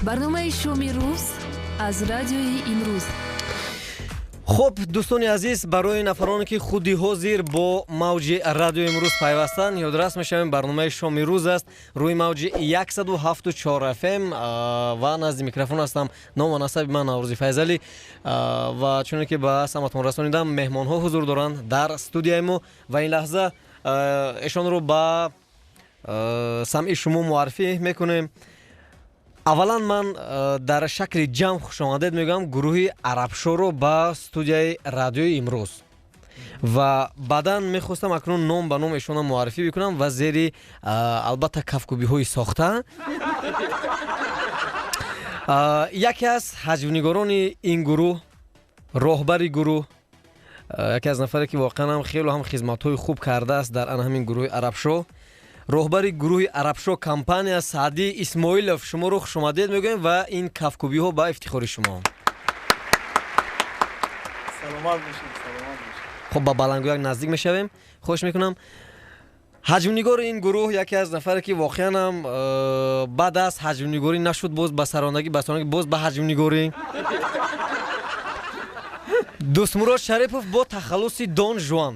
Барномаи «Шоми рӯз» аз Радиои Имрӯз. Хуб, дӯстони азиз, барои нафароне, ки худи ҳозир бо мавҷи Радиои Имрӯз пайвастанд, ёдрас мешавем: барномаи «Шоми рӯз» аст рӯи мавҷи 107,4 FM ва назди микрофон ҳастам. Ному насаби ман Наврӯзи Файзалӣ ва чуне ки ба самъатон расонидам, меҳмонҳо ҳузур доранд дар студияи мо ва ин лаҳза эшонро ба самъи шумо муаррифӣ мекунем. Аввалан ман дар шакли ҷамъ хушомадед мегӯям гурӯҳи Арабшоро ба студияи Радиои Имрӯз ва баъдан мехостам акнун ном ба ном эшонро муаррифӣ бикунам ва зери албатта кафкӯбиҳои сохта яке аз ҳаҷвнигорони ин гурӯҳ, роҳбари гурӯҳ, яке аз нафаре, ки воқеан ҳам хело ҳам хизматҳои хуб кардааст дар ана ҳамин гурӯҳи Арабшо, роҳбари гурӯҳи Арабшо компания Саъдӣ Исмоилов, шуморо хушомадед мегӯем ва ин кафкӯбиҳо ба ифтихори шумо. Саломат бошед, саломат бошед. Хуб, ба баландгӯяк наздик мешавем. Хоҳиш мекунам. Ҳаҷвнигори ин гурӯҳ, яке аз нафаре, ки воқеан ҳам баъд аз ҳаҷвнигорӣ нашуд, боз ба сарондагӣ, ба сарондагӣ боз ба ҳаҷвнигорӣ, Дӯстмурод Шарипов бо тахаллуси Дон Жуан,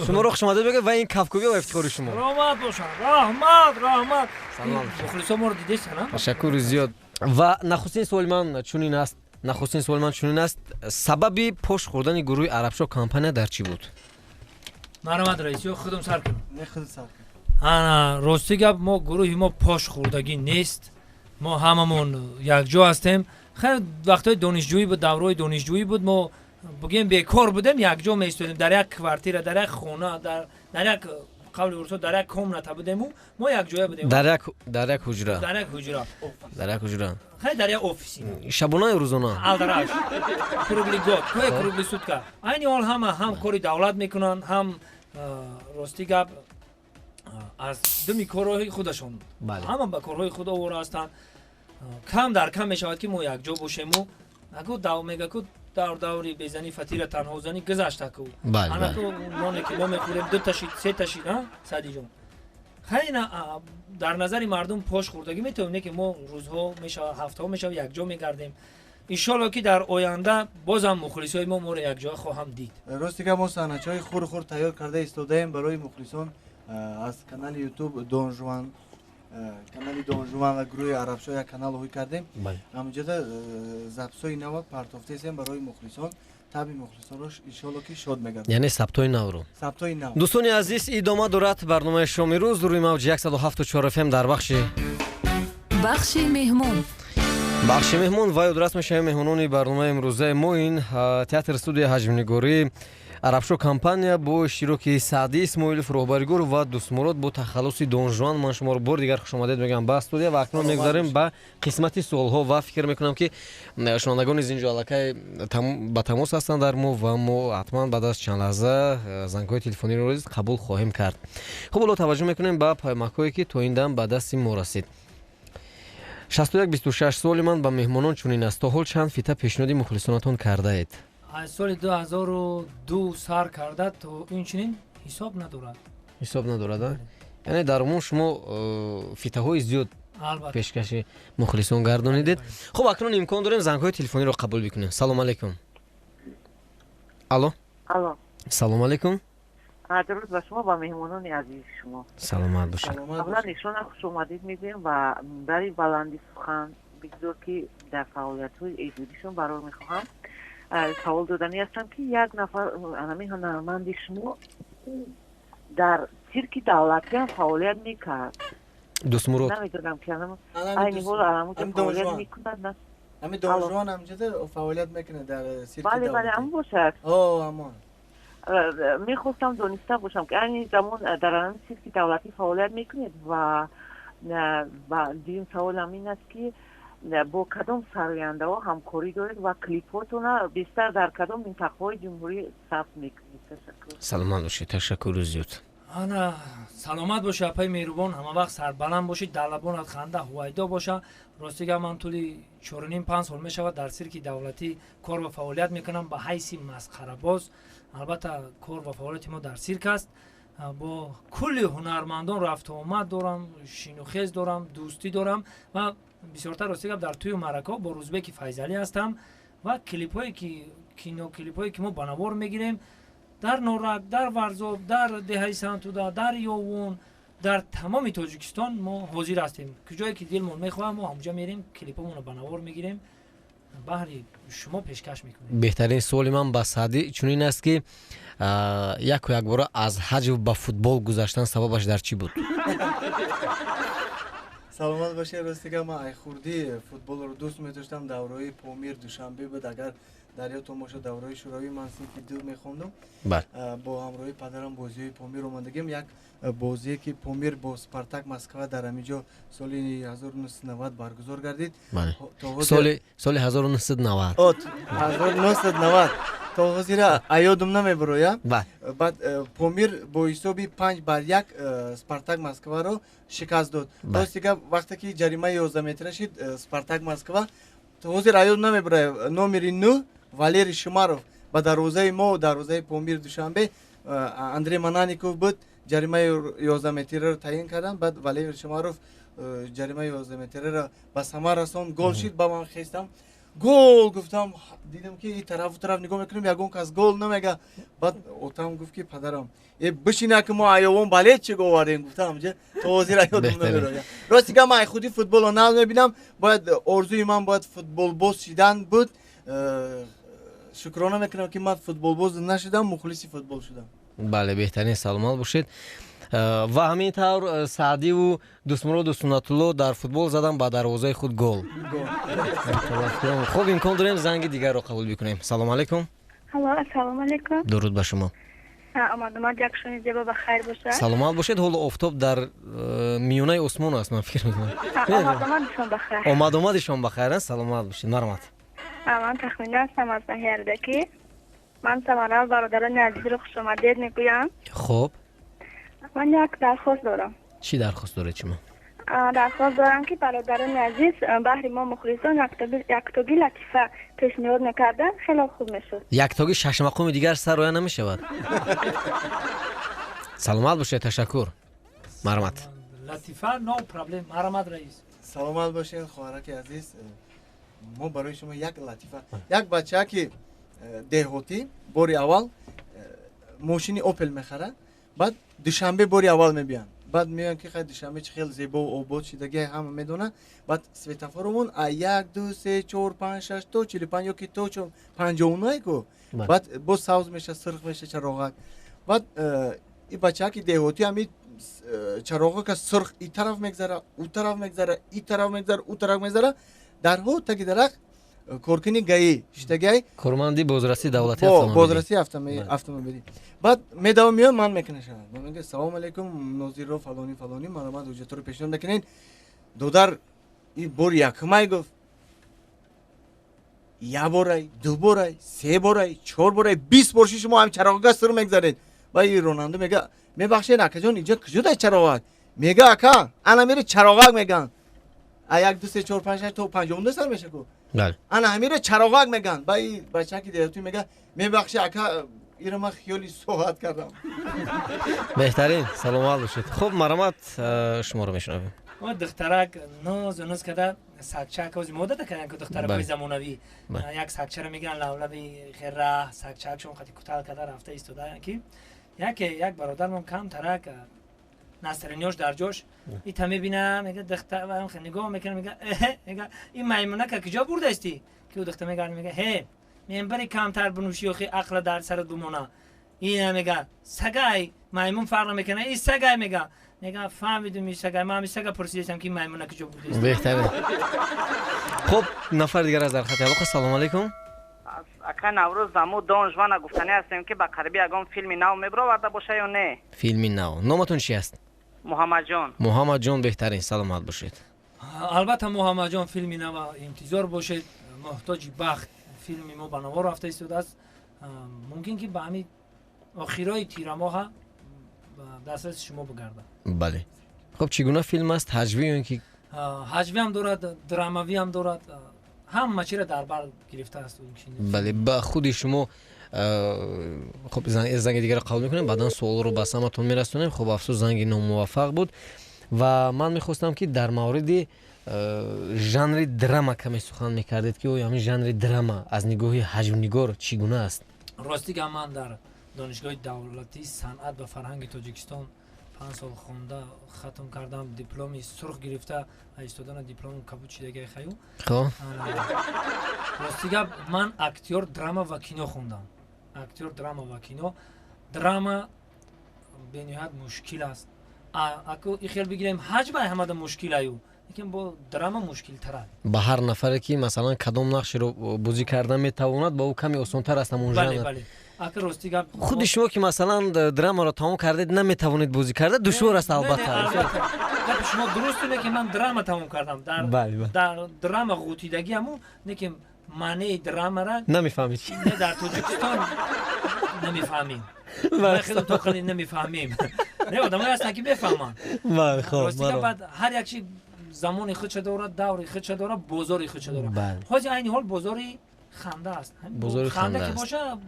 шуморо хушомадед мегӯям ва ин кафкӯбӣ ба ифтихори шумо. Саломат бошанд, раҳмат, раҳмат. Саломат бошед. Мухлисо моро дидесан, а? Ташаккури зиёд. Ва нахустин суоли ман чунин аст, нахустин суоли ман чунин аст: сабаби пош хӯрдани гурӯҳи Арабшо компания дар чӣ буд? Марҳамат, раис, ё худам сар кунам? Не, худ сар кун. Ана, рости гап, мо гурӯҳи мо пош хӯрдагӣ нест, мо ҳамамон якҷо ҳастем. Хайр, вақтҳои донишҷӯӣ буд, давраҳои донишҷӯӣ буд, мо бигӯем бекор будем, якҷо меистодем дар як квартира, дар як хона, дар як, қавли урусо, дар як комната будему мо якҷоя будем. Дар як ҳуҷра? Дар як ҳуҷра. Дар як ҳуҷра. Хайр, дар як офиси. Шабона ё рӯзона? Алдараш круглый год, кое круглый сутка. Айни ҳол ҳама ҳам кори давлат мекунанд, ҳам рости гап, аз думи корҳои худашон ҳама ба корҳои худ овора ҳастанд. Кам дар кам мешавад, ки мо якҷо бошему. Аку дав мега ку, давр даври безани фатира танҳозанӣ гузашта ку. Анаку ноне ки мо мехӯрем, ду ташид, се ташид, а Садиҷон. Хайна, дар назари мардум пош хӯрдагӣ метавонем, не ки мо рӯзҳо мешавад, ҳафтаҳо мешавад, якҷо мегардем. Иншолло, ки дар оянда бозам мухлисои мо моро якҷоя хоҳам дид. Рости гап, мо саҳначаҳои хур хур тайёр карда истодаем барои мухлисон аз канали Ютуб Донжуан, канали Донжуан ва гурӯҳи Арабшо як канал ҳуй кардем. Ҳамҷода записҳои нава партофтаистем барои мухлисон. Таби мухлисонро иншолло, ки шод мегардад. Яъне сабтҳои навро. Сабтҳои нав. Дӯстони азиз, идома дорад барномаи «Шоми рӯз» рӯи мавҷи 107,4 FM дар бахши «Бахши меҳмон». «Бахши меҳмон». Ва ёдрас мешавем, меҳмонони барномаи имрӯзаи мо ин театр студияи ҳаҷвнигорӣ Арабшо компания бо иштироки Саъдӣ Исмоилов, роҳбари гурӯҳ, ва Дӯстмурод бо тахаллуси Донжуан. Ман шуморо бори дигар хушомадед мегӯям ба студия ва акнун мегузарем ба қисмати суолҳо ва фикр мекунам, ки шунавандагони инҷо аллакай ба тамос ҳастанд дар мо ва мо ҳатман баъд аз чанд лаҳза зангҳои телефониро низ қабул хоҳем кард. Хуб, ҳоло таваҷҷӯҳ мекунем ба паёмакҳое, ки то ин дам ба дасти мо расид. 6126: суоли ман ба меҳмонон чунин аст: то ҳол чанд фита пешниҳоди мухлисонатон кардаед? Аз соли 2002 сар карда то инчунин ҳисоб надорад. Ҳисоб надорад, а? Яъне дар умум шумо фитаҳои зиёд пешкаши мухлисон гардонидед. Хуб, акнун имкон дорем зангҳои телефониро қабул бикунем. Салом алейкум, алло. Алло. Салом алейкум. Дуруд ба шумо, ба меҳмонони азизи шумо. Саломат бошед. Қаблан эшона хушомадид мегӯем ва бари баланди сухан бигзор, ки дар фаъолиятҳои эҷодишон барор мехоҳам. Савол доданӣ ҳастам, ки як нафар ҳамин ҳунарманди шумо дар сирки давлатиам фаъолият мекард. Дӯстмурод. Намедонам, ки айни ҳол анамуҷо фаъолият мекунад на. Ҳамин Донжуан ҳамҷода фаъолият мекунад дар сирки. Бале, ҳамон бошад. О, ҳамон. Мехостам дониста бошам, ки айни замон дар ҳамин сирки давлатӣ фаъолият мекунед ва дуюм саволам ин аст, ки бо кадом сарояндаҳо ҳамкорӣ доред ва клипҳотона бештар дар кадом минтақаҳои ҷумҳурӣ сабт мекунед? Ташаккур. Саломат бошед, ташаккури зиёд. Ана, саломат боши, апаи меҳрубон, ҳама вақт сарбаланд бошӣ, далабонат ханда ҳувайдо боша. Рости гап, ман тӯли 4,5-5 сол мешавад, дар сирки давлатӣ кор ва фаъолият мекунам ба ҳайси масхарабоз. Албатта, кор ва фаъолияти мо дар сирк аст. Бо кулли ҳунармандон рафтуомад дорам, шинухез дорам, дӯстӣ дорам ва Бисёртар, рости гап, дар тӯю маъракаҳо бо Рӯзбеки Файзалӣ ҳастам ва клипҳое ки, киноклипҳое ки мо ба навор мегирем дар Норак, дар Варзоб, дар деҳаи Сантуда, дар Ёвун, дар тамоми Тоҷикистон мо ҳозир ҳастем. Куҷое ки дилмон мехоҳад, мо ҳамҷа мерем, клипҳомонро ба навор мегирем, баҳри шумо пешкаш мекунем. Беҳтарин суоли ман ба Саъдӣ чунин аст, ки яку якбора аз ҳаҷв ба футбол гузаштан сабабаш дар чӣ буд? Саломат бошед. Ростига, ман айхурдӣ футболро дӯст медоштам. Давраи Помир, Душанбе буд, агар дар ёдтон бошад, давраи Шӯравӣ, ман синфи 2 мехондум. Бо ҳамроҳи падарам бозиҳои Помир омадагим. Як бозие ки Помир бо Спартак Москва дар ҳамин ҷо соли 1990 баргузор гардид. Соли 1990. 1990, то ҳозира аёдум намебароям. Баъд Помир бо ҳисоби 5-1 Спартак Москваро шикаст дод. Рости гап, вақте ки ҷаримаи 11 метра шид, Спартак Москва, то ҳозир аёд намебароям, номери 9 Валерий Шумаров ба дарвозаи мо, дарвозаи Помир Душанбе, Андрей Манаников буд, ҷаримаи 11 метраро таъин карданд. Баъд Валерий Шумаров ҷаримаи 11 метраро ба самар расонд, гол шид. Ба ман хестам, гол гуфтам. Дидам, ки и тарафу тараф нигоҳ мекунем, ягон кас гол намега. Баъд отам гуфт, ки падарам э бишина, ки мо аёвон болельщик овардем, гуфтам. То ҳозир аёдам намерояд. Рости гап, ман худи футболро нав мебинам. Бояд орзуи ман бояд футболбоз шидан буд. Шукрона мекунам, ки ман футболбоз нашудам, мухлиси футбол шудам. Бале, беҳтарин, саломат бошед. Ва ҳамин тавр Саъдиву Дӯстмуроду Суннатулло дар футбол задан ба дарвозаи худ гол. Хуб, имкон дорем занги дигарро қабул бикунем. Салому алайкум. Ассалому алайкум. Дуруд ба шумо. Омадумад якшони зебо ба хайр бошад. Саломат бошед. Ҳоло офтоб дар миёнаи осмон аст, ман фикр мекунам. Омадомадишон ба хайр. Омадомадишон ба хайр, саломат бошед, марҳамат. Ман Тахмина ҳастам аз ноҳияи Рӯдакӣ. Ман Самара, бародарони азизро хушомадед мегӯям. Хуб. Ман як дархост дорам. Чӣ дархост доред шумо? Дархост дорам, ки бародарони азиз баҳри мо мухлисон яктоги латифа пешниҳод мекарданд, хеле хуб мешуд. Яктоги шашмақоми дигар сароя намешавад. Саломат бошед, ташаккур, марҳамат. Латифа, no problem, марҳамат, раис. Саломат бошед, хоҳараки азиз. Мо барои шумо як латифа. Як бачаки деҳотӣ бори аввал мошини Опел мехарад. Баъд Душанбе бори аввал мебиёнд. Баъд меоянд, ки хай, Душанбе чӣ хел зебову обод шидаги, ҳама медонад. Баъд светофоромон а як, ду, се, чор, панҷ, шаш то 45 ёки то 59 ку. Баъд боз сабз меша, сирх меша чароғак. Баъд и бачаки деҳотӣ ҳами чароғака сурх и тараф мегзара, ӯ тараф мегзара, и тараф мегзара, ӯ тараф мегзара. Дарҳол таги дарахт коркуни ГАИ шиштагиай. Корманди бозрасии давлати. Бозрасии автомобилӣ. Баъд медавам, меоям, ман мекунашавад, мега: «Салому алайкум, нозирро фалонӣ, фалонӣ, маромад, ҳуҷҷатҳоро пешниҳод мекунед, додар». И бори якумай гуфт, як борай, ду борай, се борай, чор борай, 20 бор ши, шумо ҳам чароғга сур мегзаред. Ва и ронанда мега: «Мебахшед, акаҷон, инҷо куҷо дай чароғак?» Мега: «Ака, ана мери, чароғак меган, а як, ду, се, чор, панҷ, шаш то 59 сар меша ку, ана ҳамиро чароғак меган». Ба и бачаки деҳотӣ мега: «Мебахшед, ака, ира ман хиёли соат кардам». Беҳтарин, саломат бошед. Хуб, марҳамат, шуморо мешунавем. Духтарак нозу ноз карда сагчак, ози мода карданд ку духтаракои замонавӣ, як сагчаро мегиранд, лавлаби хера сагчакшон қати кутал карда рафта истодаанд, ки яке як бародармон камтарак настроение-ш дар ҷош ита мебина, мега, духтар нигоҳ мекунад, мега: «Ин маймунака куҷо бурдаисти?» Ки ӯ духтар мегард, мега: «Ҳе, мембари камтар бинӯши, охи ақла дар сарат бимона». Ина мега: «Сагай, маймун фарқ намекунад, и сагай». Мега: «Фаҳмидум, и сагай, ман ҳами сага пурсидастам, ки маймуна куҷо бурдаист». Беҳтарин. Хуб, нафари дигар аз дар хати алоқа. Салому алайкум. Ака Наврӯз, заму Дон Жуана гуфтанӣ ҳастем, ки ба қариби ягон филми нав мебироварда боша ё не? Филми нав. Номатон чи аст? Муҳаммадҷон. Муҳаммадҷон, беҳтарин, саломат бошед. Албатта, Муҳаммадҷон, филми нава интизор бошед. «Муҳтоҷи бахт» филми мо ба навор рафта истодааст. Мумкин ки ба ҳамин охирои тирамоҳа дастраси шумо бигардад. Бале, хуб, чӣ гуна филм аст? Ҳаҷвӣ ё ки? Ҳаҷвиам дорад, драмавиам дорад, ҳама чиро дар бар гирифтааст. Бале, ба худи шумо. Хуб, занги дигарро қабул мекунем, баъдан суолро ба саматон мерасонем. Хуб, афсӯс, занги номуваффақ буд. Ва ман мехостам, ки дар мавриди жанри драма каме сухан мекардед, ки оё ҳамин жанри драма аз нигоҳи ҳаҷвнигор чӣ гуна аст? Рости гап, ман дар Донишгоҳи давлатии санъат ва фарҳанги Тоҷикистон 5 сол хонда хатм кардам, дипломи сурх гирифта, истодана дипломам кабуд шидагай хаю. Рости гап, ман актёр драма ва кино хондам. Актёр драма ва кино. Драма бениҳоят мушкил аст. Аку ихел бигирем, ҳаҷмай ҳамада мушкил аю, лекин бо драма мушкилтар аст. Ба ҳар нафаре ки масалан кадом нақшеро бозӣ карда метавонад, ба ӯ каме осонтар аст ҳамон жанр. Ака, рости гап, худи шумо ки масалан драмаро тамом кардед, наметавонед бозӣ карда, душвор аст албатта. Гапи шумо дуруст, лекин ман драма тамом кардам. Дар драма ғутидагиаму, лекин маънеи драмара намефаҳмед. Не, дар Тоҷикистон намефаҳмем. То хеле намефаҳмем. Не, одамое ҳастанд, ки мефаҳманд. Рости гап, баъд ҳар як чи замони худша дорад, даври худша дорад, бозори худша дорад. Ҳозир айни ҳол бозори ханда аст. Ханда ки боша,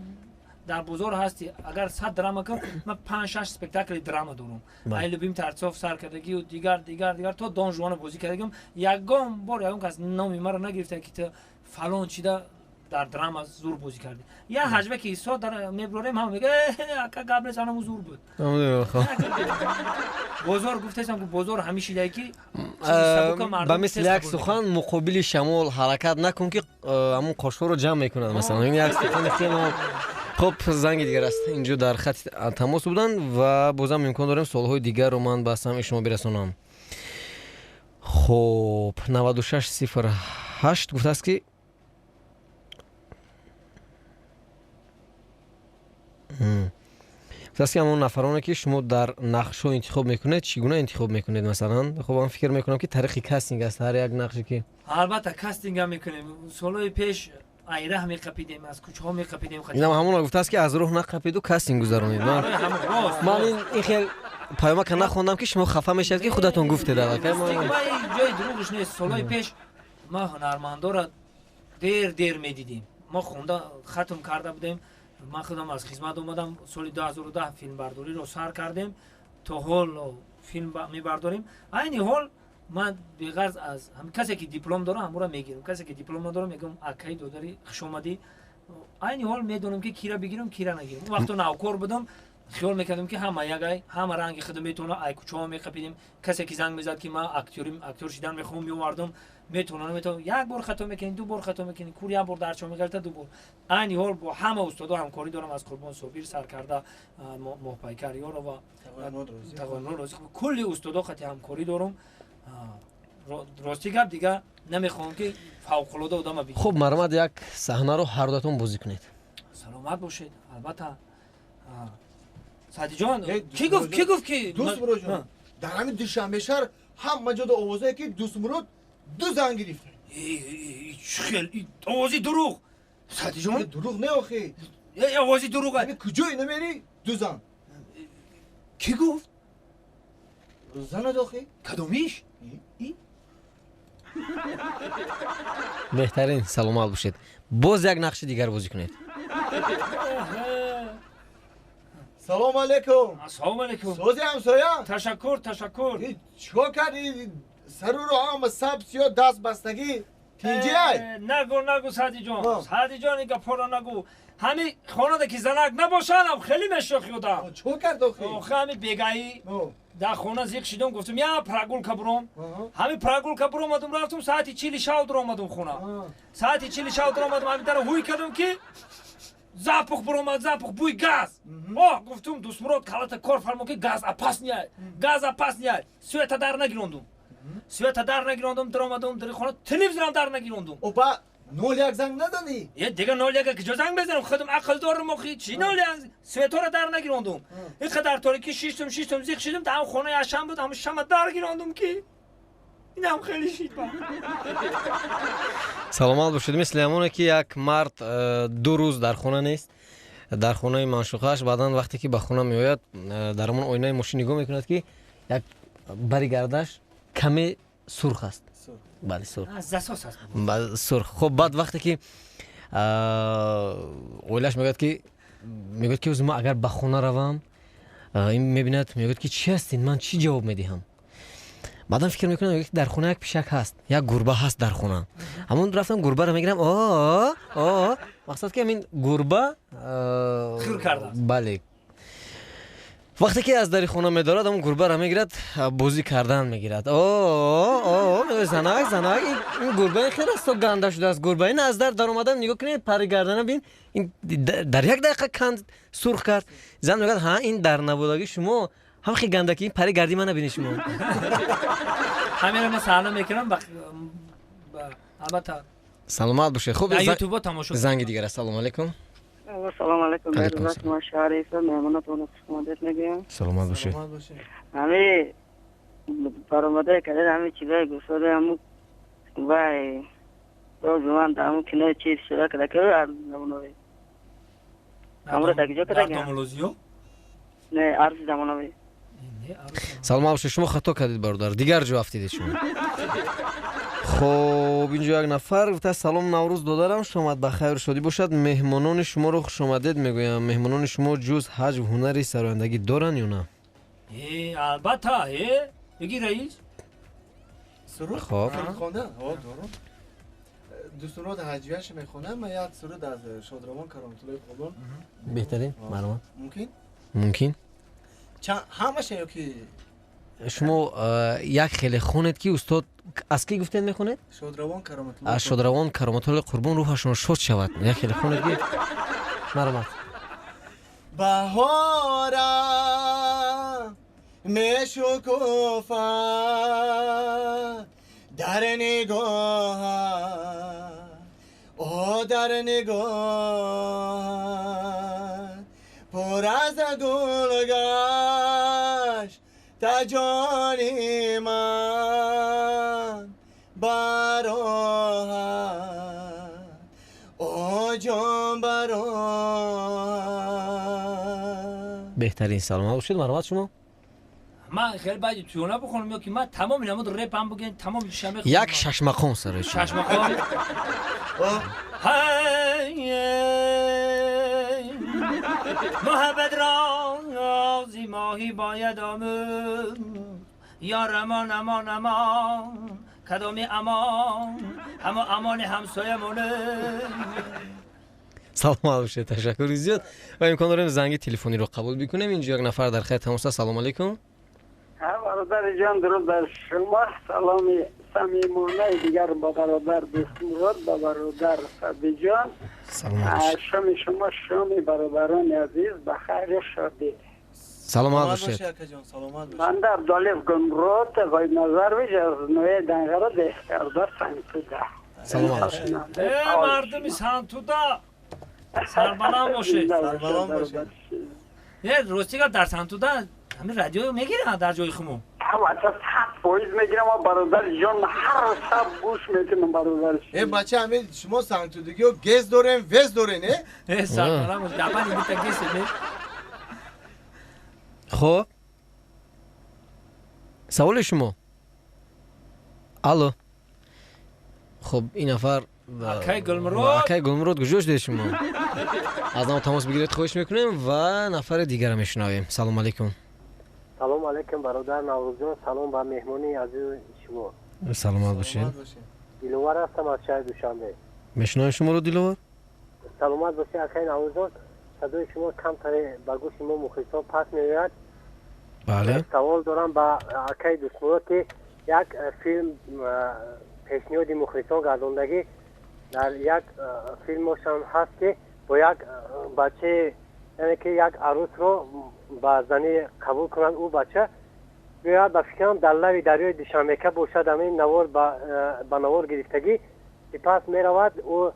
дар бозор ҳасти. Агар 100 драма кун, ман 5-6 спектакли драма дорам. Ай Любим Тарцов сар кардагию, дигар, дигар, дигар, то Дон Жуана бозӣ кардагиам. Ягон бор ягон кас номи маро нагирифта, ки ту фалон чида дар драма зур бозӣ кардӣ. Я ҳаҷве ки исо дар меброрем, ҳама мега, ака, гап нест, анаму зур буд. Бозор гуфтесам, ки бозор ҳамишидае ки ба мисли як сухан: муқобили шамол ҳаракат накун, ки ҳамун қошҳоро ҷамъ мекунад, масалан, як сухани хеле. Хуб, занги дигар аст, инҷо дар хати тамос буданд ва бозам имкон дорем суолҳои дигарро ман ба самъи шумо бирасонам. Хуб, 9608 гуфтааст, ки ҳамон нафароне, ки шумо дар нақшҳо интихоб мекунед, чӣ гуна интихоб мекунед? Масалан, хуб, ман фикр мекунам, ки тариқи кастинг аст ҳар як нақше ки. Албатта, кастингам мекунем. Солҳои пеш айраҳ меқапидем, аз кӯчаҳо меқапидем. Инам ҳамона гуфтааст, ки аз роҳ нақапиду кастинг гузаронед. Ман ин хел паёмака нахондам, ки шумо хафа мешавед, ки худатон гуфтед аллакай. Ҷои дурӯғш нест. Солҳои пеш ма ҳунармандоро дер дер медидем. Мо хонда хатм карда будем. Ман худам аз хизмат омадам соли 2010, филмбардориро сар кардем, то ҳол филм мебардорем. Айни ҳол ман беғарз аз касе, ки диплом дора, ҳамура мегирам. Касе, ки диплом надора, мегӯям, акаи додари, хушомадӣ. Айни ҳол медонам, ки кира бигирам, кира нагирам. Он вақто навкор будам, хиёл мекардам, ки ҳама ягай, ҳама ранги худо метавона. Ай кӯчаҳо меқапидем. Касе ки занг мезад, ки ман актёр шидан мехоҳам, меовардам. Метавона, наметавона, як бор хато мекунӣ, ду бор хато мекунӣ, кур як бор дарчо меғалта, ду бор. Айни ҳол бо ҳама устодо ҳамкорӣ дорам, аз Қурбон Собир сар карда, Моҳпайкар Ёрова, Тағоймурод Розиқов, кулли устодо хати ҳамкорӣ дорам. Рости гап, дига намехоҳам, ки фавқулода одама бигирам. Хуб, марҳамат, як саҳнаро ҳардуятон бозӣ кунед. Саломат бошед, албатта. Саъдиҷон, кӣ гуфт, кӣ гуфт, ки Дӯстмуроджон, дар ҳамин Душанбе шаҳр ҳама ҷода овозае, ки Дӯстмурод ду зан гирифта. Чӣ хел овози дурӯғ, Саъдиҷон? Дурӯғ не, охи. Овози дурӯғ. Куҷо намери, ду зан. Кӣ гуфт? Занад, охи. Кадомиш? Беҳтарин, саломат бошед. Боз як нақши дигар бозӣ кунед. Салому алейкум. Ассалому алейкум. Сози, ҳамсоя? Ташаккур, ташаккур. Чикор кардӣ? Саруро ҳама сабз, сиё, даст бастагӣ, тинҷиай? Нагу, нагу, Саъдиҷон, Саъдиҷон, ин гапҳоро нагу. Ҳами хонада ки занак набошадам, хеле мешохи одам. Чикор кард, охи? Охи, ҳами бегаӣ дар хона зиқ шидам, гуфтам, я прогулка буром. Ҳами прогулка буромадум, рафтум, саати чили шав дуромадум хона. Саати чили шав дуромадум, ҳами дара ҳуй кардам, ки запах буромад, запах, бӯи газ. О, гуфтум, Дӯстмурод, калата кор фармо, ки газ опасный, газ опасный. Света дар нагирондум, света дар нагирондум, дуромадум дари хона, телевизорам дар нагирондум. Опа, 01 занг назадӣ? Е, дига 01 куҷо занг мезанам? Худам ақл дорам, охи, чӣ 01? Светора дар нагирондум. Ин қадар торикӣ шиштум, шиштум, зиқ шидум, дар ҳам хонаи ашам буд, ҳам шама дар гирондум, ки инам хеле шид ба. Саломат бошед. Мисли ҳамоне, ки як мард 2 рӯз дар хона нест, дар хонаи маншуқааш, баъдан вақте ки ба хона меояд, дар ҳамон оинаи мошин нигоҳ мекунад, ки як бари гардаш каме сурх аст. Бале, сурх. Сурх. Хуб, баъд вақте ки оилааш мегӯяд, ки ӯзи ман агар ба хона равам, ин мебинад, мегӯяд, ки чӣ ҳастин, ман чӣ ҷавоб медиҳам? Баъдан фикр мекунам, ки дар хона як пишак ҳаст, як гурба ҳаст дар хона. Ҳамон рафтам, гурбаро мегирам, о о мақсад ки ҳамин гурба хир кардааст. Бале, вақте ки аз дари хона медорад, ҳамон гурбаро мегирад, бозӣ кардан мегирад. О, занак, занак, ин гурба хел аст, ганда шудааст гурба. Ин аз дар даромадан, нигоҳ кунед, пари гардана бин, ин дар як дақиқа канд сурх кард. Зан мегӯяд: ҳа, ин дар набудагӣ шумо ҳам хел гандаки, ин пари гарди мана бини шумо. Ҳаминро ман саҳна мекунам, албатта. Саломат бошед. Хуб, ютуба тамошо. Занги дигар. Ассалому алайкум. Салом алайкум. Ман шаҳри меҳмонатон хушомадед мегӯям. Саломат бошед. Ҳами баромадаи кардед, ҳами чизои гуфтода, ҳаму вай розуман ҳаму кинои чиз шуда када ки замонави. Ҳамуро дар куҷо кардагиам? Дар домулозиё? Не, арзи замонави. Саломат бошед, шумо хато кардед, бародар, дигар ҷо афтидед шумо. Хоб, инҷо як нафар гуфта: салом, Наврӯз додарам, шомад ба хайру шодӣ бошад. Меҳмонони шуморо хушомадед мегӯям. Меҳмонони шумо ҷуз ҳаҷв ҳунари сарояндагӣ доранд ё на? Албатта, бигӣ, раис. Суруд хондан дорам. Ду суруд ҳаҷвияш мехонам. Ман як суруд аз шодравон Кароматуллои Қурбон. Беҳтарин, марҳамат. Мумкин? Мумкин. Ҳамаша ё ки шумо як хеле хонед, ки устод аз ки гуфтед мехонед? Шодравон Кароматулло. Аз шодравон Кароматуллои Қурбон, рӯҳашон шод шавад. Як хеле хонед, ки марҳамат. Баҳорам мешукуфад дар нигоҳат, о дар нигоҳат пур аз гулгашт та ҷони ман бароҳад, о ҷон бароҳад. Беҳтарин, саломат бошед. Марҳамат шумо. Ман хеле баъди туёна бихонам ё ки ман тамоми намуд реп ҳам бигӯем, тамоми шаме. Як шашмақом сароед. Шашмақом. Муҳаббат рози моҳӣ бояд омӯхт, ёр амон, амон, амон, кадоми амон, ҳамо амони ҳамсоямоне. Саломат бошед, ташаккури зиёд. Ва имкон дорем занги телефониро қабул бикунем. Инҷо як нафар дар хай тамос аст. Салому алайкум. Бародари ҷон, дуруд бар шумо. Саломи самимонаи дигар ба бародар Дӯстмурод, ба бародар Сабиҷон. Шоми шумо, шоми бародарони азиз, ба хайру шодӣ. Саломат бошед. Банда Абдуалиф Гулмурод Ғоибназарович аз ноҳияи Данғара, деҳкарда, Сангтуда. Саломат бошед. Э, мардуми Сангтуда, сарбаланд бошед. Сарбаланд бошед. Е, рости гап, дар Сангтуда ҳамин радио мегиранд дар ҷои хумон? Албатта, 100% мегирам, бародари ҷон, ҳар шаб гӯш мекунам, бародар. Э, бача, ҳамин шумо сангтудагиё гез дорем, вез дорен, э? Э, сарбаланд бош, дабани бита гез, э. Хоб, саволи шумо. Алло. Хоб, ин нафар акай Гулмурод. Акай Гулмурод, куҷо шудед шумо? Аз нав тамос бигиред, хоҳиш мекунем, ва нафари дигарро мешунавем. Салому алайкум. Салом алайкум, бародар Наврӯзҷон, салом ба меҳмони азизи шумо. Саломат бошед. Диловар ҳастам аз шаҳри Душанбе. Мешунавем шуморо, Диловар. Саломат бошед, акай Наврӯзҷон. Садои шумо камтаре ба гӯши мо мухлисон пас меояд. Бале. Савол дорам ба акай Дӯстмурод, ки як филм пешниҳоди мухлисон гардондагӣ, дар як филмошам ҳаст, ки бо як бачаи, яъне ки як арӯсро ба занӣ қабул кунанд, ӯ бача биёяд, ба фикрам, дар лави дарёи Душанбека бошад, ҳамин навор ба навор гирифтагӣ, сипас меравад ӯ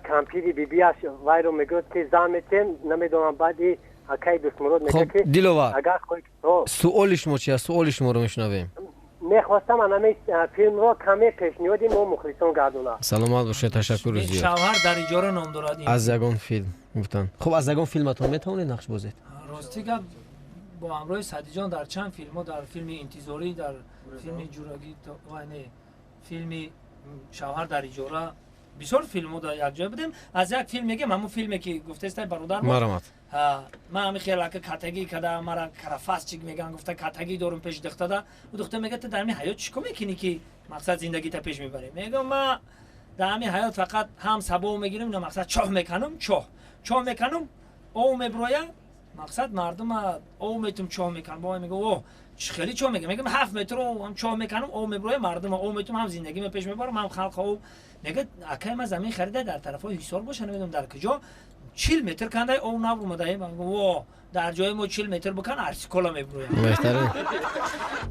кампири бибиаш вайро мегӯяд, ки зан метиҳем, намедонам, баъди акаи Дӯстмурод мегӯяд, ки Диловар, суоли шумо чи аст? Суоли шуморо мешунавем. Мехостам анами филмро каме пешниҳоди мо мухлисон гардонад. Саломат бошед, ташаккури зиёд. Шавҳар дар иҷора ном дорад. Аз ягон филм гуфтанд. Хуб, аз ягон филматон метавонед нақш бозед? Рости гап, бо ҳамроҳи Садиҷон дар чанд филмҳо, дар филми Интизорӣ, дар филми Ҷурагӣ, не, филми Шавҳар дар иҷора Бисёр филмҳо дар якҷоя будем. Аз як филм мегем, ҳамун филме ки гуфтестай бародар. Марамат. Ман ҳами хел ака катагӣ када мара карафасчик меган, гуфта катагӣ дорум пеши духтада. Ӯ духта мега ту дар ҳами ҳаёт чӣ кор мекунӣ ки мақсад зиндагита пеш мебарӣ? Мегам ма дар ҳами ҳаёт фақат ҳам сабо мегирам, на мақсад чоҳ меканам, чоҳ меканам, ов меброя, мақсад мардума ов метум чоҳ меканам. Бо мега о чӣ хеле чоҳ меканам? Мегам 7 метр ҳам чоҳ меканам, ов меброя, мардума ов метум, ҳам зиндагима пеш мебарам, ҳам халқ ов. Мега акай ма замин харида дар тарафҳои Ҳисор боша, намедонам дар куҷо, 40 метр кандай ов набурмада. Во дар ҷои мо 40 метр бикан арсикола мебурӯяд. Беҳтарин.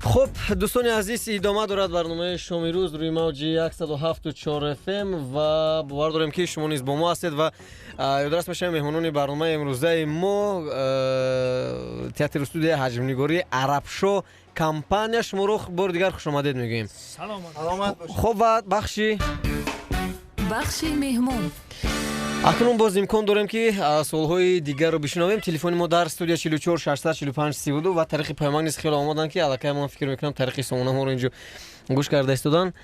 Хуб, дӯстони азиз, идома дорад барномаи шоми рӯз рӯи мавҷи 107.4 FM ва бовар дорем ки шумо низ бо мо ҳастед ва ёдрас мешавем меҳмонони барномаи имрӯзаи мо театру студияи ҳаҷмнигории Арабшо компания. Шуморо бори дигар хушомадед мегӯем. Саломат бошед. Хуб, ва бахши меҳмон. Акнун боз имкон дорем ки суолҳои дигарро бишунавем. Телефони мо дар студия 44 645 32 ва тариқи паёмак низ хеле омаданд ки аллакай ман фикр мекунам тариқи сомона моро инҷо гӯш карда истоданд.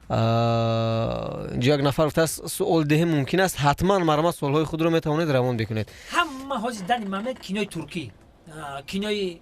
Инҷо як нафар гуфтааст суол диҳем мумкин аст, ҳатман марҳамат суолҳои худро метавонед равон бикунед. Ҳама ҳозир дани мамед кинои туркӣ, кинои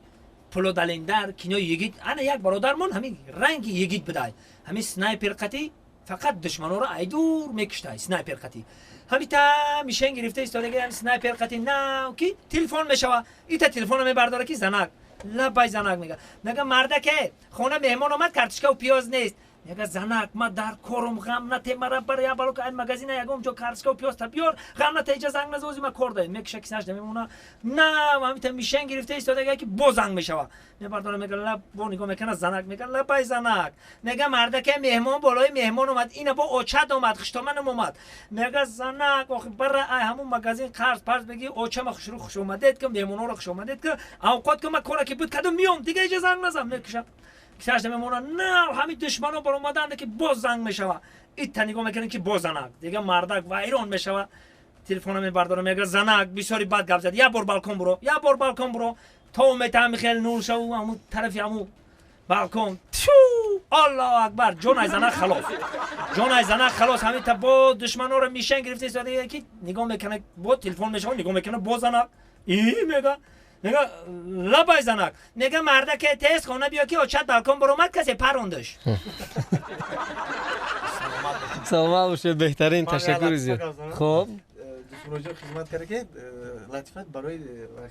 Пулодалендар, кинои йигит. Ана як бародармон ҳамин ранги йигит будай, ҳамин снайпер қатӣ фақат душманонро айдур мекуштай снайпер қатӣ. Ҳамита мишен гирифта истодаги ҳами снайпер қатӣ нав ки телефон мешава, ита телефонро мебардора ки занак, лабай занак мега. Мега мардаке хона меҳмон омад, картошкаву пиёз нест. Мега занак ма дар корум, ғам нате, мара бар я балока ай магазина ягон ҷо картошкаву пиёз та биёр, ғам нате, иҷа занг назози ма кор даем. Мекуша кисаш намемона. Нав ҳамита мишен гирифта истодаги ки боз занг мешава. Мебардора мега лаб бо нигоҳ мекана занак, мега лабай занак. Мега мардаке меҳмон болои меҳмон омад, ина бо очад омад, хуштоманам омад. Мега занак охи бара ай ҳамун магазин қарз парз беги очама хушру хушомадед ки меҳмонҳоро хушомадед ки авқот ки ма кора ки буд кадом миём, дига иҷа занг назам. Мекуша кисаш намемона. Нав ҳамин душманон баромаданд ки боз занг мешава. Ита нигоҳ мекунем ки боз занак. Дига мардак вайрон мешава. Телефона мебардора мега занак бисёри бад гап зад, як бор балкон буро, як бор балкон буро. То метаҳами хел нур шаву ҳамун тарафи ҳамун балкон. Тю! Аллоҳу акбар! Ҷон ай занак халос. Ҷон ай занак халос. Ҳамин та бо душманонро мишен гирифта истода ки нигоҳ мекунад, бо телефон мешава, нигоҳ мекунад, бо занак. И мега мега лабай занак. Мега мардаке тез хона биё ки очат балкон баромад, касе парондаш. Саломат бошед, беҳтарин, ташаккури зиёд. Хуб, дӯстмуроҷон хизмат карда ки латифат барои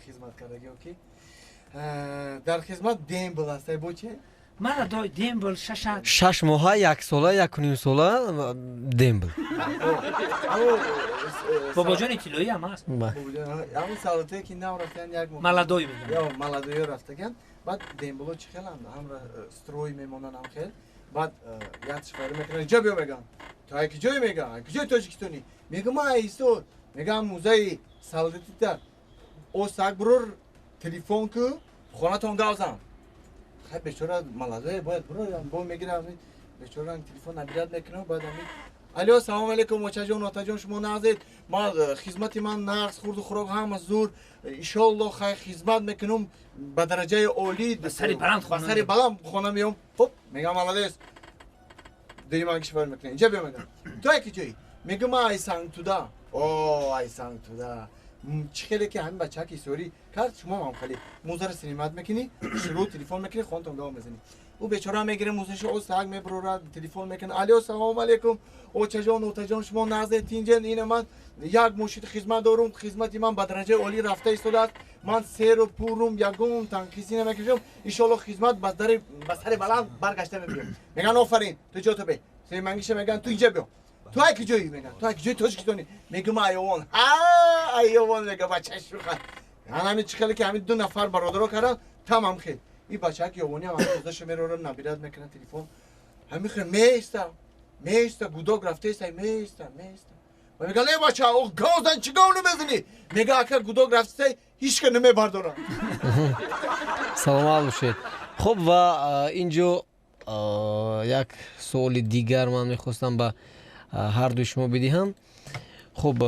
хизмат кардагио ки дар хизмат дембл аст. Бо че? Мана дой дембл шашак. 6 моҳа, 1 сола, 1.5 сола дембл. Бобоҷони тиллоӣ ҳам аст. Ҳамун салотае ки нав рафтан як моҳ. Маладой мегӯянд. Ё маладоё рафтаган. Баъд дембло чӣ хеланд? Ҳамра строй мемонанд ҳам хел. Баъд як шифари мекунанд, ҷо биё мегӯянд. То яки ҷое мегӯянд, яки ҷои Тоҷикистонӣ. Мегӯям ман айсо, мегӯям музеи салотита осак бурур телефон ку, хонатон гавзан. Хай бечора маладое бояд буроям, бо мегирам, бечора телефон набирад мекунам, баъд ами алло, салом алейкум, очаҷон, отаҷон, шумо нағзед? Ман хизмати ман нағз, хурду хӯрок ҳама зур, иншоалло хай хизмат мекунам ба дараҷаи олӣ, ба сари баланд ба сари баланд хона меём. Хуб, мегам маладес. Дуюм ман кишвар мекунам. Инҷа биё мегам. Ту яки ҷои? Мегам ман ай Сангтуда. О, ай Сангтуда. Чӣ хеле ки ҳамин бачаки исорӣ кард, шумо ҳам хеле музаро синимат мекунӣ, шурӯъ телефон мекунӣ, хонатон гав мезанӣ. Ӯ бечора мегирад музаша осак мебурорад, телефон мекунад. Алло, салом алейкум, очаҷон, отаҷон, шумо нағзед, тинҷен, ина ман як мошини хизмат дорум, хизмати ман ба дараҷаи олӣ рафта истодааст, ман серу пурум, ягон танқисӣ намекашам, иншоалло хизмат ба сари баланд баргашта мебиём. Мегӯянд офарин, ту ҷо бе. Семангиша мегӯянд ту инҷа биё. Ту яки ҷои мегӯянд, ту яки ҷои Тоҷикистонӣ. Мегӯям айовон. Ҳа, айовон мегӯям бача шуха. Ҳамин чӣ хеле ки ҳамин ду нафар бародаро карданд, тамам хел. Ин бачаки ёвонӣ ҳам ҳамин мерорад, набирад мекунад телефон. Ҳамин хел меиста, меиста, гудок рафтаиста, меиста, меиста. Ва мегӯяд не бача, о гавзан чӣ гав намезанӣ? Мегӯяд ака гудок рафтаиста, ҳеч ка намебардорад. Саломат бошед. Хуб, ва инҷо як суоли дигар ман мехостам ба ҳар дуи шумо бидиҳам. Хуб,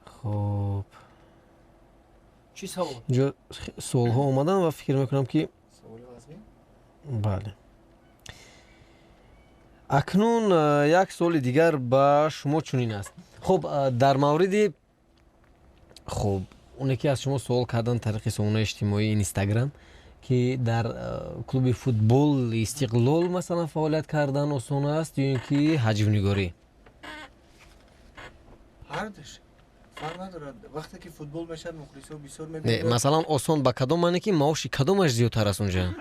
хуб, чӣ савол? Инҷо суолҳо омаданд ва фикр мекунам ки бале. Акнун як суоли дигар ба шумо чунин аст. Хуб, дар мавриди, хуб, оне ки аз шумо суол кардан тариқи сомонаи иҷтимоии Инстаграм, ки дар клуби футбол Истиқлол, масалан, фаъолият кардан осон аст ё ин ки ҳаҷвнигорӣ? Ҳардуш, фарқ надорад. Вақте ки футбол мешавад, мухлисо бисёр Не, мебинанд. Масалан, осон ба кадом маъне, ки маоши кадомаш зиёдтар аст унҷа?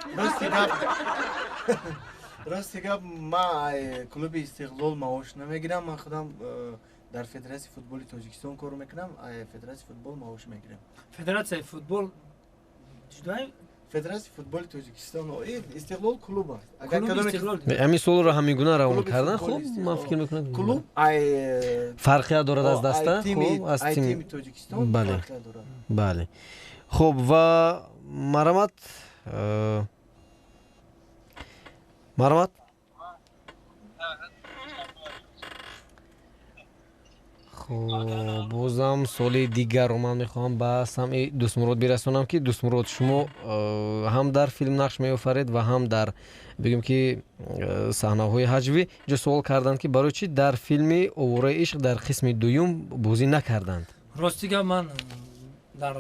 Рости гап, ман клуби Истиқлол маош намегирам. Ман худам дар Федератсияи футболи Тоҷикистон кор мекунам, Федератсияи футбол маош мегирам. Федератсияи футбол ҷудои? Федератсияи футболи Тоҷикистон, Истиқлол клуб аст. Агар Клуби кадоме Истиқлол. Ҳамин суолро ҳамин гуна равон Клуби кардан. футболи Хуб, ман Истиқлол. фикр мекунам, Клуб ай фарқият дорад аз ай даста, тими хуб, аз ай тими тими Тоҷикистон Бале. фарқият дорад. Бале, хуб, ва марҳамат, марҳамат. Хуб, бозам суоли дигарро ман мехоҳам ба самъи Дӯстмурод бирасонам, ки Дӯстмурод, шумо ҳам дар филм нақш меофаред ва ҳам дар, бигӯем ки, саҳнаҳои ҳаҷвӣ. Инҷо суол карданд, ки барои чӣ дар филми Овораи ишқ дар қисми дуюм бозӣ накарданд? Рости гап, ман дар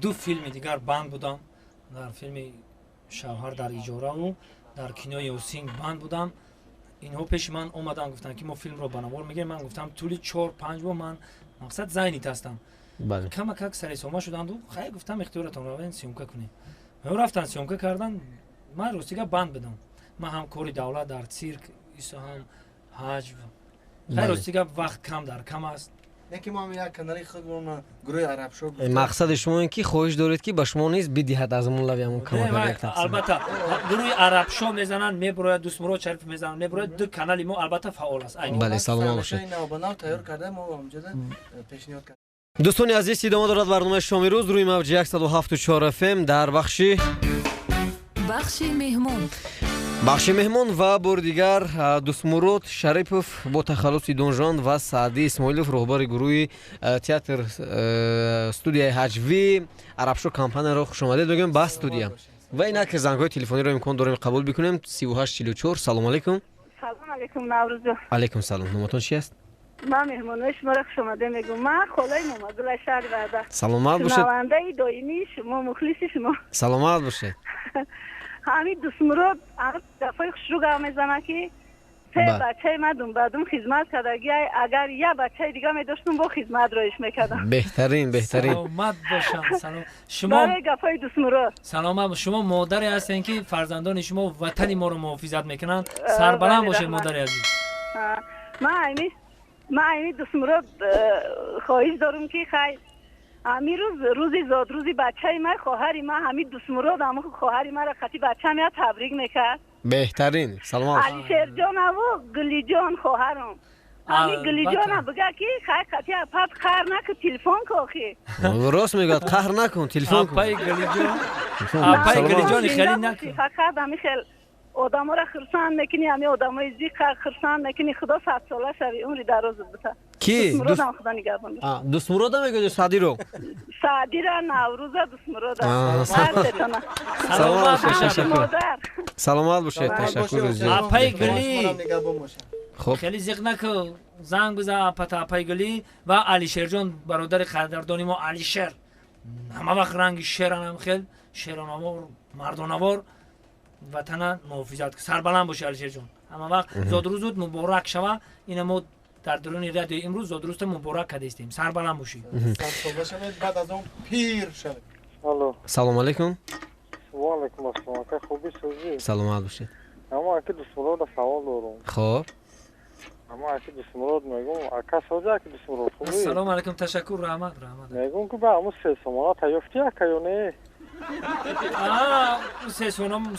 ду филми дигар банд будам, дар филми Шавҳар дар иҷораву дар кинои Ёсин банд будам. Инҳо пеши ман омаданд, гуфтанд, ки мо филмро ба навор мегирем. Ман гуфтам, тӯли 4-5 моҳ ман, мақсад, занят ҳастам. Камакак саресома шуданду, хай, гуфтам, ихтиёратон, равен, съёмка кунем. Рафтан, съёмка кардан. Ман, рости гап, банд будам. Ман ҳам кори давлат, дар цирк исо, ҳам ҳаҷв. Хай, рости гап, вақт кам дар кам аст. Не ки мо ҳам як канали худмон, гурӯҳи Арабшо. Мақсади шумо ин ки хоҳиш доред, ки ба шумо низ бидиҳад аз ҳамон лави ҳамон Не, камакак вай, як тақсим. Албатта, гурӯҳи Арабшо мезананд, мебурояд, Дӯстмурод Шариф мезананд, мебурояд. Ду канали мо албатта фаъол аст айни. Бале, саломат бошед. Навбанав тайёр карда, мо ҳамҷода пешниҳод кардем. Дӯстони азиз, идома дорад барномаи Шоми рӯз рӯи мавҷи 107,4 фм дар бахши Бахши меҳмон. Бахши меҳмон. Ва бори дигар Дӯстмурод Шарипов бо тахаллуси Донжуан ва Саъдӣ Исмоилов, роҳбари гурӯҳи театр студияи ҳаҷвӣ Арабшо компанияро хушомадед мегӯем ба студия. Ва инак зангҳои телефониро имкон дорем қабул бикунем. 3844. Салому алайкум. Салом алейкум, Наврӯзо. Алайкум салом. Номатон чи аст? Ман меҳмонои шуморо хушомаде мегӯм. Ман холаи Момадулла, шаҳри Ваҳдат. Саломат бошед. Шунавандаи доимии шумо, мухлиси шумо. Саломат бошед. Ҳамин Дӯстмурод дафъаи хушрӯ гап мезанад, ки се бачаи ман думбадум хизмат кардаги, агар як бачаи дига медоштум, бо хизмат роиш мекардам. Беҳтарин, беҳтарин. Саломат бошам. Салом шумо. Барои гапҳои Дӯстмурод. Саломат. Шумо модаре ҳастем, ки фарзандони шумо ватани моро муҳофизат мекунанд. Сарбаланд бошед, модари азиз. Ман айни Дӯстмурод хоҳиш дорум, ки хай, ҳамин рӯз, рӯзи зодрӯзи бачаи ман, хоҳари ман, ҳамин Дӯстмурод ҳамн хоҳари маро қати бачаам я табрик мекард. Беҳтарин, саломат. Алишерҷонаву Гулиҷон, хоҳарам, ҳамин Гулиҷона бига, ки хай, қати апат қаҳр накун, телефон ку охи. Рост мегӯяд, қаҳр накун, телефон кун. Апаи Гулиҷон, апаи Гулиҷони, хеле накун. Фақат ҳамин хел одаморо хурсанд мекунӣ, ҳамин одамои зиқа хурсанд мекунӣ. Худо садсола шавӣ, умри дарозат бита. Ки? Дӯстмуродам худо нигаҳбон. Дӯстмурода мегӯяд ё Саъдиро? Саъдира, Наврӯза, Дӯстмурода. Саломат бошед, ташаккур. Саломат бошед, ташаккур. Апаи Гулӣ, хеле зиқ наку, занг бизан апата, апаи Гулӣ. Ва Алишерҷон, бародари қадрдони мо, Алишер ҳама вақт ранги шеранам, хел шеронавор, мардонавор, ватана муҳофизат. Сарбаланд боши, Алишерҷон, ҳама вақт зодрӯзут муборак шава. Ина мо дар дуруни радиои имрӯз зодрӯзта муборак кардастем, сарбаланд бошӣ. Баъд аз он пир шавед. Салому алайкум. Ваалайкум ассалом, ака, хуби, сӯзӣ? Саломат бошед. Ама аки Дӯстмурода савол дорум. Хоб. Ама аки Дӯстмурод мегум, ака, сӯзи, аки Дӯстмурод, хуби? Ассалому алайкум, ташаккур, раҳмат, раҳмат. Мегум, ки ба ҳамун се сомона та ёфтӣ, ака, ё не? Се сомон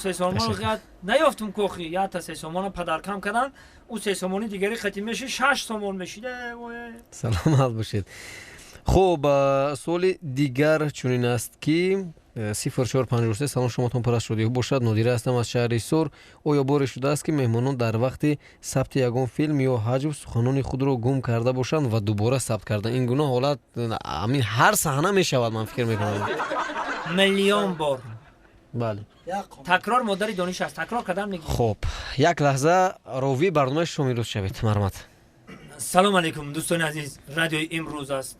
наёфтум, кохи якта се сомона падаркам карданд, ӯ се сомони дигари қати меши, 6 сомон мешид. Саломат бошед. Хуб, суоли дигар чунин аст, ки 0453. Салом, шумотон пур аз шодиҳо бошад. Нодира ҳастам аз шаҳри Ҳисор. Оё боре шудааст, ки меҳмонон дар вақти сабти ягон филм ё ҳаҷв суханони худро гум карда бошанд ва дубора сабт кардан? Ин гуна ҳолат ҳамин ҳар саҳна мешавад, ман фикр мекунам. Миллион бор. Бале. Такрор модари дониш аст. Такрор кардан мегирем. Хуб, як лаҳза ровии барномаи шоми рӯз шавед, марҳамат. Салом алейкум, дӯстони азиз. Радиои имрӯз аст.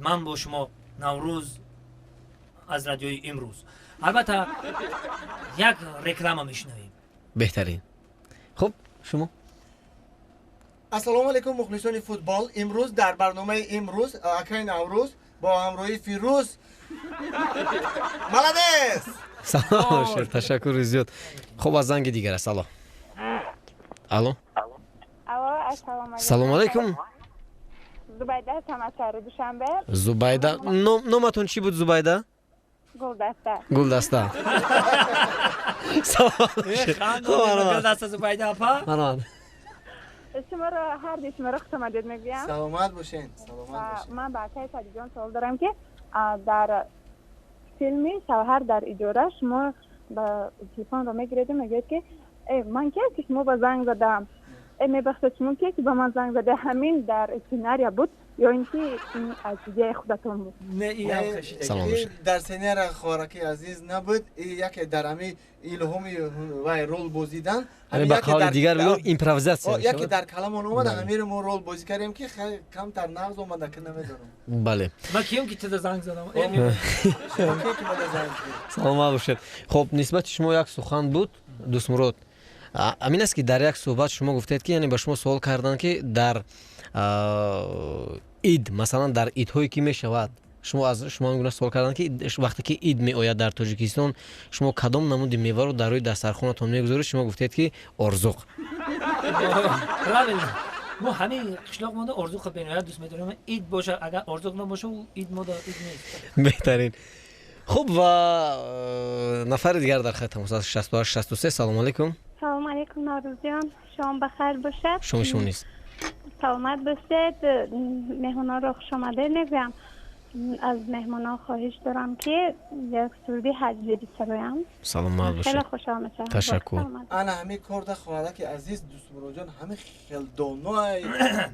Ман бо шумо Наврӯз аз радиои имрӯз. Албатта як реклама мешунавем. Беҳтарин. Хуб, шумо? Ассалому алейкум, мухлисони футбол. Имрӯз дар барномаи имрӯз акай Наврӯз бо ҳамроҳии Фирӯз. Молодец! Салом бошед, ташаккури зиёд. Хуб, аз занги дигар аст. Алло. Алло. Алло, ассалому алейкум. Салому алейкум. Зубайда ҳастам аз шаҳри Душанбе. Зубайда. Номатон чӣ буд, Зубайда? Гулдаста. Гулдаста. Салом бошед. Гулдаста Зубайда апа. Марҳамат. Шуморо ҳар ди шуморо хуш омадед мегӯям. Саломат бошед, саломат бошед. Ман ба акаи Садиҷон савол дорам ки дар филми Шавҳар дар иҷора шумо ба телефонро мегиреду мегӯед ки ман ки ки шумо ба занг задам, мебахшед, шумо ки ки ба ман занг зада, ҳамин дар сценария буд ё ин ки ин аз идеяи худатон буд? Не, ин дар сценария хораки азиз набуд, яке дар ҳамин илҳоми вай рол бозидан, ба қавли дигар бигӯям импровизатсия. Яке дар каламон омада, ҳамиро мо рол бозӣ кардем ки камтар нағз омада, ки намедонам. Бале. Ман кием ки туда занг задам? Саломат бошед. Хуб, нисбати шумо як сухан буд, Дӯстмурод. Амин аст ки дар як суҳбат шумо гуфтед ки яъне ба шумо суол карданд ки дар ид, масалан дар идҳое ки мешавад, шумо аз шумо гуна суол карданд ки вақте ки ид меояд дар Тоҷикистон, шумо кадом намуди меваро дар рӯи дастархонатон мегузоред? Шумо гуфтед ки орзуқ. Правильно. Мо ҳамин қишлоқ монда орзуқро бениҳоят дӯст медорем. Ид бошад, агар орзуқ набошад, ид мода ид нест. Беҳтарин. Хуб, ва нафари дигар дар хат тамос аст. 68 63. Салому алейкум. Салому алейкум, Наврӯзҷон. Шом бахайр бошад. Шоми шумо низ. Саломат бошед. Меҳмононро хушомадед мегӯям. Аз меҳмонон хоҳиш дорам ки як суруди ҳаҷвӣ бисароям. Саломат бошед. Хеле хушҳол мешавам. Ташаккур. Ана ҳамин корда хоҳараки азиз Дӯстмуроҷон ҳамин хел доной,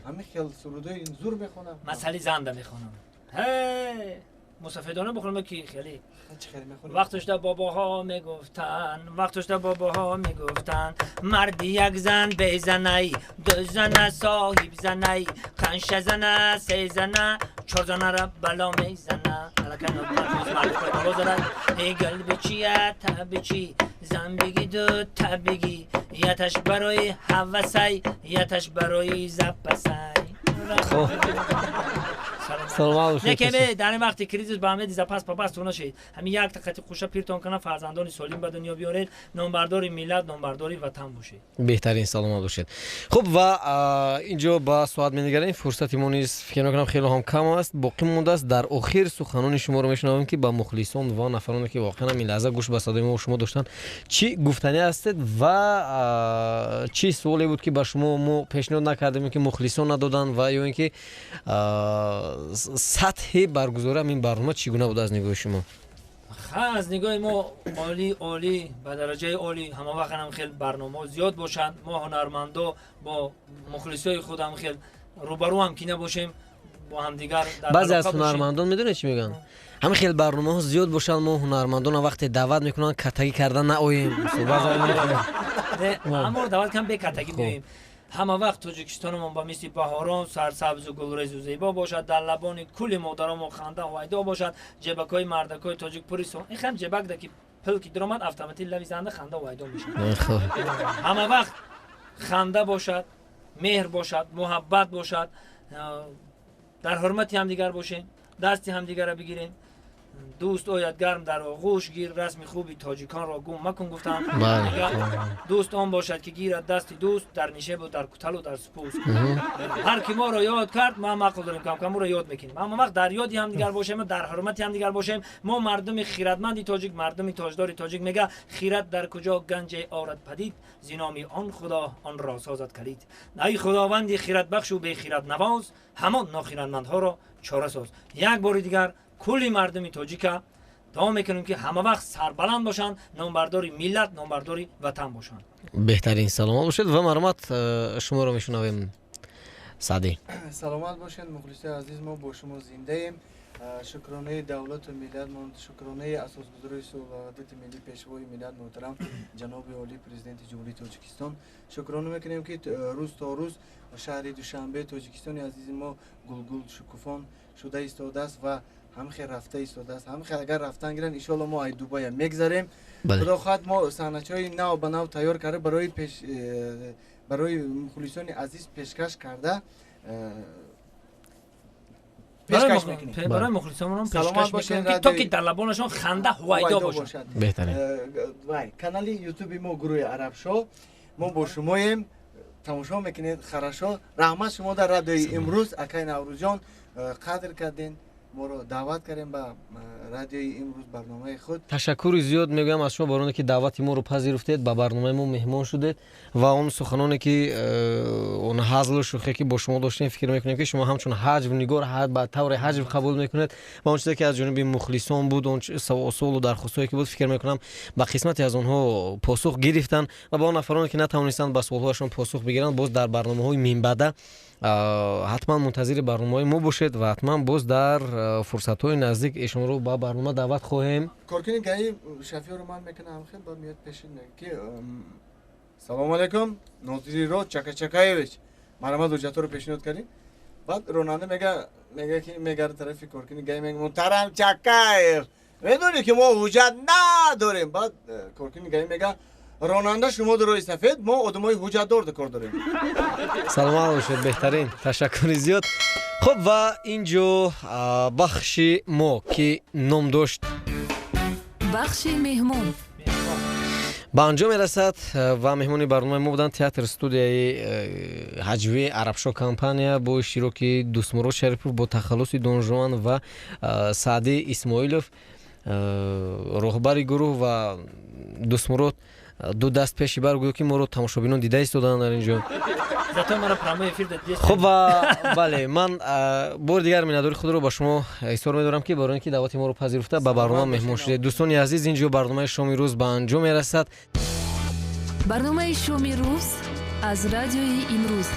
ҳамин хел сурудои зур мехонам. Масъали занда мехонам. Ҳей! Мусафедона бихонам ки хеле вақтошда бобоҳо мегуфтанд, вақтошда бобоҳо мегуфтанд, марди як зан безанай, ду зана соҳиб занай, қанша зана, се зана, чор занара бало мезана. Алакай зада, эй гул бичия та бичи, зан бигӣ ду та бигӣ, яташ барои ҳавасай, яташ барои запасай. Некеме дар ин вақти кризис ба ҳамеди запас папас ту нашед. Ҳамин як тақати қуша пиртон кана, фарзандони солим ба дунё биёред, номбардори миллат, номбардори ватан бошед. Беҳтарин, саломат бошед. Хуб, ва инҷо ба соат менигарем. Фурсати мо низ фикр мекунам хеле ҳам кам аст, боқӣ мондааст. Дар охир суханони шуморо мешунавем ки ба мухлисон ва нафароне ки воқеан ин лаҳза гӯш ба садои мо шумо доштанд, чӣ гуфтанӣ ҳастед ва чӣ суоле буд ки ба шумо мо пешниҳод накардем, ки мухлисон надоданд, ва ё ин ки сатҳи баргузории ҳамин барнома чӣ гуна буд аз нигоҳи шумо? Аз нигоҳи мо олӣ, олӣ, ба дараҷаи олӣ. Ҳама вақт ҳам хел барномаҳо зиёд бошанд. Мо ҳунармандо бо мухлисои худ ҳам хел рӯбарӯ ҳам ки набошем, бо ҳамдигар. Баъзе аз ҳунармандон медонед чӣ мегӯянд? Ҳамин хел барномаҳо зиёд бошанд, мо ҳунармандонро вақте даъват мекунанд катагӣ карда наоем. Ҳамаро даъват кунанд, бекатагӣ меоем. Ҳама вақт Тоҷикистонамон ба мисли баҳорон сарсабзу гулрезу зебо бошад, дар лабони кулли модарамо ханда ҳувайдо бошад, ҷебакҳои мардакҳои тоҷик пури сон. Ин хам ҷебак да ки пул ки дуромад, автоматик лави занда ханда ҳувайдо мешавад. Ҳама вақт ханда бошад, меҳр бошад, муҳаббат бошад, дар ҳурмати ҳамдигар бошем, дасти ҳамдигарро бигирем. Дӯст ояд гарм дар оғӯш гир, расми хуби тоҷиконро гум макун гуфтам. Дӯст он бошад ки гирад дасти дӯст, дар нишебу дар куталу дар супӯст. Ҳар ки моро ёд кард, мо ҳам ақл дорем, камкам ӯро ёд мекунем. Ҳама вақт дар ёди ҳамдигар бошем, дар ҳурмати ҳамдигар бошем. Мо мардуми хиратманди тоҷик, мардуми тоҷдори тоҷик. Мега хират дар куҷо ганҷе орад падид, зиноми он худо онро созад калид. Ай худованди хиратбахшу бехиратнавоз, ҳамон нохиратмандҳоро чора соз. Як бори дигар кулли мардуми тоҷика дуо мекунем ки ҳама вақт сарбаланд бошанд, номбардори миллат, номбардори ватан бошанд. Беҳтарин, саломат бошед ва марҳамат, шуморо мешунавем. Саъдӣ. Саломат бошед, мухлисои азиз, мо бо шумо зиндаем. Шукронаи давлату миллат, шукронаи асосгузори сулҳу ваҳдати миллӣ, пешвои миллат муҳтарам ҷаноби олӣ, президенти Ҷумҳурии Тоҷикистон. Шукрона мекунем, ки рӯз то рӯз шаҳри Душанбе, Тоҷикистони азизи мо гулгул шукуфон шуда истодааст ва ҳамхел рафта истодааст. Ҳамхел агар рафтан гиранд, иншоалло мо ай Дубая мегзарем. Худо хоҳад, мо саҳначаҳои нав ба нав тайёр карда барои мухлисони азиз пешкаш карда пешкаш мекунем. Барои мухлисонмон пешкаш мекунем, ки то ки дар лабонашон ханда ҳувайдо бошад. Беҳтарин. Вай, канали ютуби мо гурӯҳи Арабшо, мо бо шумоем, тамошо мекунед. Хорошо, раҳмат шумо дар радиои имрӯз, акай Наврӯзҷон, қадр карден, моро даъват кардем ба радиои имрӯз, барномаи худ. Ташаккури зиёд мегӯям аз шумо, бароне ки даъвати моро пазируфтед, ба барномаи мо меҳмон шудед ва он суханоне ки он ҳазлу шӯхе ки бо шумо доштем, фикр мекунем, ки шумо ҳамчун ҳаҷвнигор ба таври ҳаҷв қабул мекунед ва он чизе ки аз ҷониби мухлисон буд, он суолу дархостҳое ки буд, фикр мекунам, ба қисмате аз онҳо посух гирифтанд ва ба он нафароне ки натавонистанд ба суолҳояшон посух бигиранд, боз дар барномаҳои минбаъда ҳатман мунтазири барномаҳои мо бошед ва ҳатман боз дар фурсатҳои наздик эшонро ба барнома даъват хоҳем. Коркуни ГАИ шофёру ман мекунам, хел баъд меяд пеши, ки салому алейкум, нозири ро Чакачакаевич, марҳамат, ҳуҷҷатҳоро пешниҳод кардем. Баъд ронанда мега ки мегард тарафи коркуни ГАИ, мега: муҳтарам Чакаев, медонӣ ки мо ҳуҷҷат надорем. Баъд коркуни ГАИ мега: ронанда, шумо дурои сафед, мо одамои ҳуҷҷатдор кор дорем. Саломат бошед, беҳтарин, ташаккури зиёд. Хуб, ва ин ҷо бахши мо, ки ном дошт бахши меҳмон, ба анҷом мерасад ва меҳмони барномаи мо буданд театр студияи ҳаҷвии Арабшо компания бо иштироки Дӯстмурод Шарипов бо тахаллуси Донжуан ва Саъдӣ Исмоилов, роҳбари гурӯҳ. Ва Дӯстмурод, ду даст пеши бар, гӯё ки моро тамошобинон дида истоданд дар ин ҷо. Хуб, ва бале, ман бори дигар миннатдори худро ба шумо изҳор медорам, ки барои ин ки даъвати моро пазируфта ба барнома меҳмон шудед. Дӯстони азиз, ин ҷо барномаи шоми рӯз ба анҷом мерасад. Барномаи шоми рӯз аз радиои имрӯз.